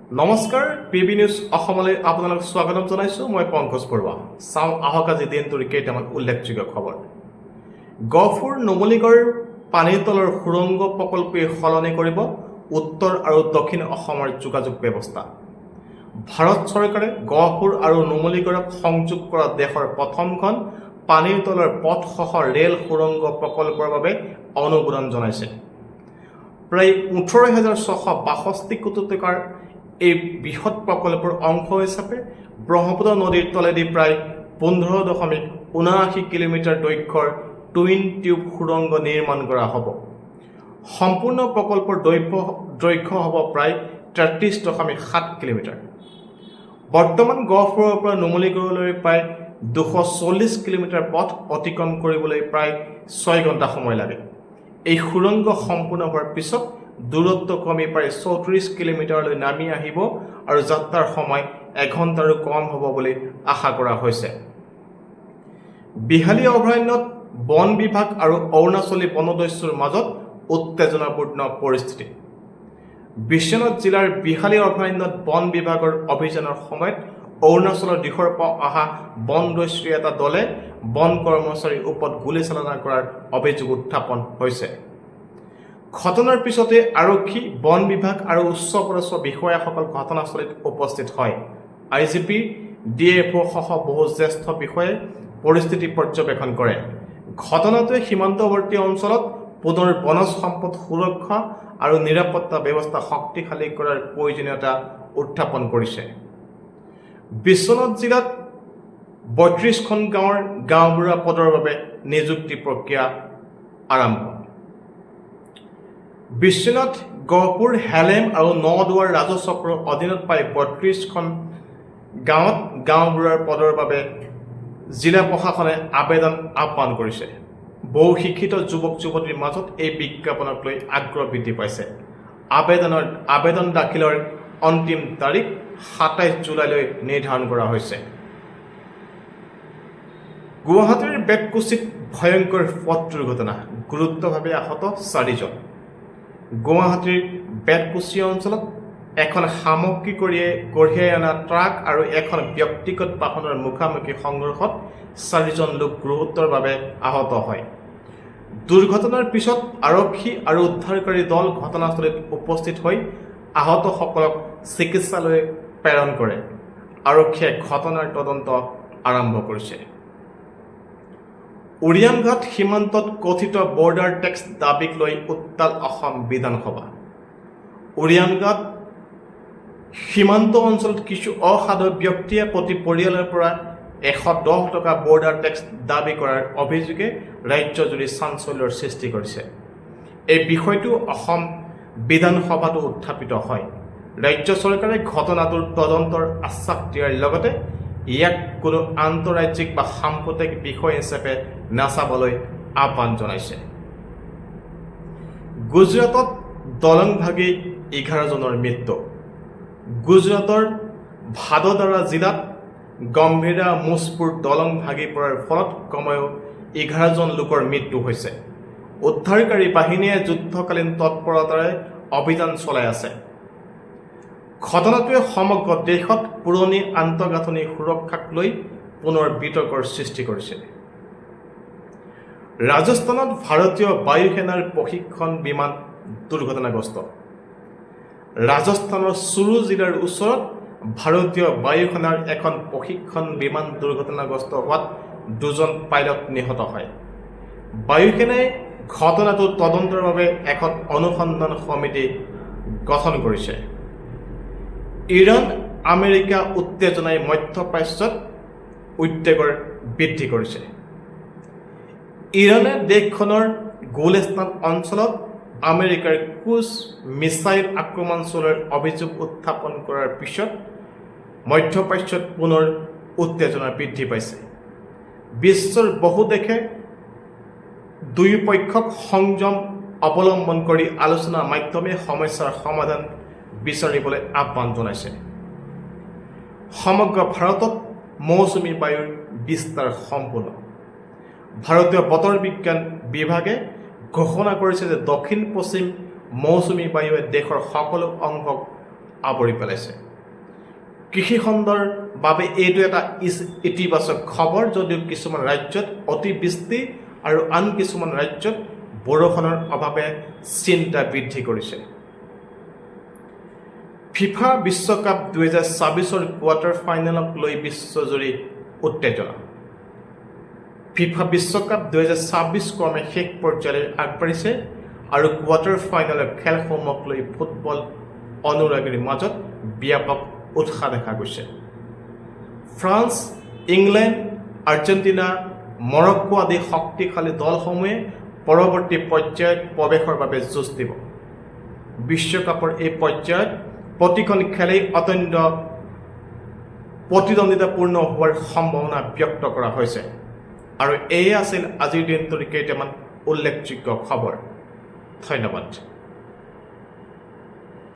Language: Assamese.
নমস্কাৰ, পি বি নিউজ অসমলৈ আপোনালোক স্বাগতম জনাইছোঁ। মই পংকজ বৰুৱা। চাওঁ আহক আজি দিনটোৰ কেইটামান উল্লেখযোগ্য খবৰ। গহপুৰ নুমলীগড় পানীৰ তলৰ সুৰংগ প্ৰকল্পই সলনি কৰিব উত্তৰ আৰু দক্ষিণ অসমৰ যোগাযোগ ব্যৱস্থা। ভাৰত চৰকাৰে গহপুৰ আৰু নুমলীগড়ক সংযোগ কৰা দেশৰ প্ৰথমখন পানীৰ তলৰ পথসহ ৰেল সুৰংগ প্ৰকল্পৰ বাবে অনুমোদন জনাইছে। প্ৰায় 18,662 কোটি টকাৰ এই বৃহৎ প্ৰকল্পৰ অংশ হিচাপে ব্ৰহ্মপুত্ৰ নদীৰ তলেদি প্ৰায় 15.79 কিলোমিটাৰ দৈৰ্ঘ্যৰ টুইন টিউব সুৰংগ নিৰ্মাণ কৰা হ'ব। সম্পূৰ্ণ প্ৰকল্পৰ দৈৰ্ঘ্য হ'ব প্ৰায় 33.7 কিলোমিটাৰ। বৰ্তমান গহপুৰৰ পৰা নুমলীগড়লৈ প্ৰায় 240 কিলোমিটাৰ পথ অতিক্ৰম কৰিবলৈ প্ৰায় 6 ঘণ্টা সময় লাগে। এই সুৰংগ সম্পূৰ্ণ হোৱাৰ পিছত দূৰত্ব কমি প্ৰায় 34 কিলোমিটাৰলৈ নামি আহিব আৰু যাত্ৰাৰ সময় এঘণ্টাৰো কম হ'ব বুলি আশা কৰা হৈছে। বিহালী অভয়াৰণ্যত বন বিভাগ আৰু অৰুণাচলী বনদস্যুৰ মাজত উত্তেজনাপূৰ্ণ পৰিস্থিতি। বিশ্বনাথ জিলাৰ বিহালী অভয়াৰণ্যত বন বিভাগৰ অভিযানৰ সময়ত অৰুণাচলৰ দিশৰ পৰা অহা বনদস্যুৰ এটা দলে বন কৰ্মচাৰীৰ ওপৰত গুলীচালনা কৰাৰ অভিযোগ উত্থাপন হৈছে। ঘটনাৰ পিছতে আৰক্ষী, বন বিভাগ আৰু উচ্চপদস্থ বিষয়াসকল ঘটনাস্থলীত উপস্থিত হয়। I G P, D F অ' সহ বহু জ্যেষ্ঠ বিষয়াই পৰিস্থিতি পৰ্যবেক্ষণ কৰে। ঘটনাটোৱে সীমান্তৱৰ্তী অঞ্চলত পুনৰ বনজ সম্পদ সুৰক্ষা আৰু নিৰাপত্তা ব্যৱস্থা শক্তিশালী কৰাৰ প্ৰয়োজনীয়তা উত্থাপন কৰিছে। বিশ্বনাথ জিলাত 32খন গাঁৱৰ গাঁওবুঢ়া পদৰ বাবে নিযুক্তি প্ৰক্ৰিয়া আৰম্ভ। বিশ্বনাথ, গহপুৰ, হেলেম আৰু নদুৱাৰ ৰাজহ চক্ৰৰ অধীনত প্ৰায় 32খন গাঁৱত গাঁওবুঢ়াৰ পদৰ বাবে জিলা প্ৰশাসনে আবেদন আহ্বান কৰিছে। বহু শিক্ষিত যুৱক যুৱতীৰ মাজত এই বিজ্ঞাপনক লৈ আগ্ৰহ বৃদ্ধি পাইছে। আবেদন দাখিলৰ অন্তিম তাৰিখ 27 জুলাইলৈ নিৰ্ধাৰণ কৰা হৈছে। গুৱাহাটীৰ বেতকুছিত ভয়ংকৰ পথ দুৰ্ঘটনা, গুৰুতৰভাৱে আহত চাৰিজন। গুৱাহাটীৰ বেতকুছি অঞ্চলত এখন সামগ্ৰী কঢ়িয়াই অনা ট্ৰাক আৰু এখন ব্যক্তিগত বাহনৰ মুখামুখি সংঘৰ্ষত চাৰিজন লোক গুৰুতৰভাৱে আহত হয়। দুৰ্ঘটনাৰ পিছত আৰক্ষী আৰু উদ্ধাৰকাৰী দল ঘটনাস্থলীত উপস্থিত হৈ আহতসকলক চিকিৎসালয়লৈ প্ৰেৰণ কৰে। আৰক্ষীয়ে ঘটনাৰ তদন্ত আৰম্ভ কৰিছে। উৰিয়ামঘাট সীমান্তত কথিত বৰ্ডাৰ টেক্স দাবীক লৈ উত্তাল অসম বিধানসভা। উৰিয়ামঘাট সীমান্ত অঞ্চলত কিছু অসাধু ব্যক্তিয়ে প্ৰতি পৰিয়ালৰ পৰা 110 টকা বৰ্ডাৰ টেক্স দাবী কৰাৰ অভিযোগে ৰাজ্যজুৰি চাঞ্চল্যৰ সৃষ্টি কৰিছে। এই বিষয়টো অসম বিধানসভাতো উত্থাপিত হয়। ৰাজ্য চৰকাৰে ঘটনাটোৰ তদন্তৰ আশ্বাস দিয়াৰ লগতে ইয়াক কোনো আন্তঃৰাজ্যিক বা সাম্প্ৰদায়িক বিষয় হিচাপে নাচাবলৈ আহ্বান জনাইছে। গুজৰাটত দলং ভাগি 11জনৰ মৃত্যু। গুজৰাটৰ ভাদোদৰা জিলাত গম্ভীৰা মুজপুৰ দলং ভাগি পৰাৰ ফলত কমেও 11জন লোকৰ মৃত্যু হৈছে। উদ্ধাৰকাৰী বাহিনীয়ে যুদ্ধকালীন তৎপৰতাৰে অভিযান চলাই আছে। ঘটনাটোৱে সমগ্ৰ দেশত পুৰণি আন্তঃগাঁথনি সুৰক্ষাক লৈ পুনৰ বিতৰ্কৰ সৃষ্টি কৰিছে। ৰাজস্থানত ভাৰতীয় বায়ুসেনাৰ প্ৰশিক্ষণ বিমান দুৰ্ঘটনাগ্ৰস্ত। ৰাজস্থানৰ চুৰু জিলাৰ ওচৰত ভাৰতীয় বায়ুসেনাৰ এখন প্ৰশিক্ষণ বিমান দুৰ্ঘটনাগ্ৰস্ত হোৱাত দুজন পাইলট নিহত হয়। বায়ুসেনাই ঘটনাটোৰ তদন্তৰ বাবে এখন অনুসন্ধান সমিতি গঠন কৰিছে। ইৰাণ আমেৰিকা উত্তেজনাই মধ্যপ্ৰাচ্যত উদ্বেগৰ বৃদ্ধি কৰিছে। ইৰাণে দেশখনৰ গোলেস্তান অঞ্চলত আমেৰিকাৰ ক্ৰুজ মিছাইল আক্ৰমণ চলোৱাৰ অভিযোগ উত্থাপন কৰাৰ পিছত মধ্যপ্ৰাচ্যত পুনৰ উত্তেজনা বৃদ্ধি পাইছে। বিশ্বৰ বহু দেশে দুয়োপক্ষক সংযম অৱলম্বন কৰি আলোচনাৰ মাধ্যমে সমস্যাৰ সমাধান বিচাৰিবলৈ আহ্বান জনাইছে। সমগ্ৰ ভাৰতত মৌচুমী বায়ুৰ বিস্তাৰ সম্পূৰ্ণ। ভাৰতীয় বতৰ বিজ্ঞান বিভাগে ঘোষণা কৰিছে যে দক্ষিণ পশ্চিম মৌচুমী বায়ুৱে দেশৰ সকলো অংশক আৱৰি পেলাইছে। কৃষিখণ্ডৰ বাবে এইটো এটা ইতিবাচক খবৰ, যদিও কিছুমান ৰাজ্যত অতিবৃষ্টি আৰু আন কিছুমান ৰাজ্যত বৰষুণৰ অভাৱে চিন্তা বৃদ্ধি কৰিছে। ফিফা বিশ্বকাপ 2026ৰ কোৱাৰ্টাৰ ফাইনেলক লৈ বিশ্বজুৰি উত্তেজনা। ফিফা বিশ্বকাপ 2026 ক্ৰমে শেষ পৰ্যায়লৈ আগবাঢ়িছে আৰু কোৱাৰ্টাৰ ফাইনেলৰ খেলসমূহক লৈ ফুটবল অনুৰাগীৰ মাজত ব্যাপক উৎসাহ দেখা গৈছে। ফ্ৰান্স, ইংলেণ্ড, আৰ্জেণ্টিনা, মৰক্কো আদি শক্তিশালী দলসমূহে পৰৱৰ্তী পৰ্যায়ত প্ৰৱেশৰ বাবে যুঁজ দিব। বিশ্বকাপৰ এই পৰ্যায়ত প্ৰতিখন খেলেই অত্যন্ত প্ৰতিদ্বন্দ্বিতাপূৰ্ণ হোৱাৰ সম্ভাৱনা ব্যক্ত কৰা হৈছে। আৰু এয়ে আছিল আজিৰ দিনটোৰ কেইটামান উল্লেখযোগ্য খবৰ। ধন্যবাদ।